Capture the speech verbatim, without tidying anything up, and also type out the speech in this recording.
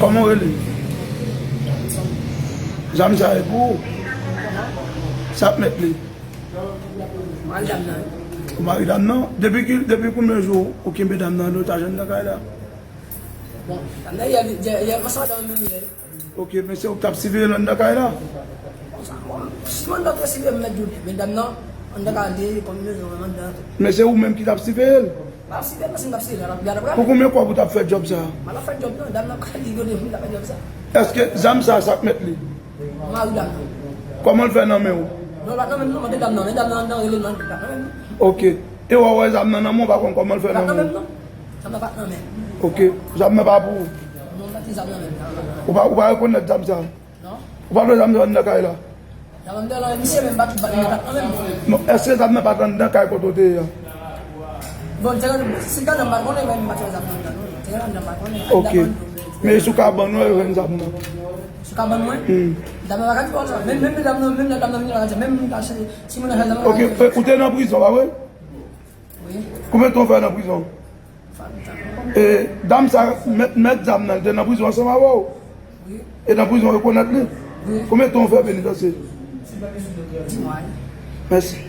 Kòman w rele? Zam sa e pou ou? Sa k mèt li? Mari dam nan. Ou mari dam nan? Depi ki, depi konbyen jou ou kenbe dam nan an otaj anndan kay la? Bon, dam nan yè, yè, yè, ansanm avè dam nan yè. Ok, men se ou ki t ap siveye l anndan kay la? Bon, sa, bon, si mwen t ap siveye m mèt di w byen, men dam nan, anndan kay la, te konbyen jou anndan. Men se ou menm ki t ap siveye l? M ap siveye l, paske m t ap siveye l, l ap gade apre. Pou konbyen kòb ou t ap fè djòb sa? M pa t ap fè djòb, non, dam nan pral di kote m t ap fè djòb sa. Èske zam sa, sa k mèt li? Mari dam nan. Kòman l fè nan men w? Non, l pa t nan men m, non, mande dam nan, men dam nan, anndan rele m nan, li pa t nan men m, non. Ok. E w wè zam nan nan men w, ou pa konn kòman l fè nan men w? Li pa t nan men m, non. Zam nan pa t nan men m. Ok. Zam nan pa pou ou? Non, m pa t gen zam nan men m. Ou pa, ou pa rekonèt zam sa? Non. Ou pa t wè zam nan anndan kay la? Zam nan anndan la, misye menm pa t, pa t, pa t nan men m. Non, èske zam nan pa t anndan kay kote w te ye a? Bon, m te, si t anndan m pa t konnen, men m pa t wè zam nan anndan, non. M te anndan m pa t konnen. Ok. Men e sou kabann ou yo jwenn zam nan? Sou kabann mwen? Hmm. Dam nan pa ka di konsa. Menm, menm dam nan, menm dam nan vin la, menm si moun nan fè zam nan. Ok, e, ou te nan prizon, pa vre? Wi. Konbyen tan w fè nan prizon? E, dam sa, mèt, mèt zam nan, li te nan prizon ansanm avè w? Wi. E nan prizon, yo rekonèt li? Wi. Konbyen tan w fè penitansye? Di mwa, wi. Mèsi.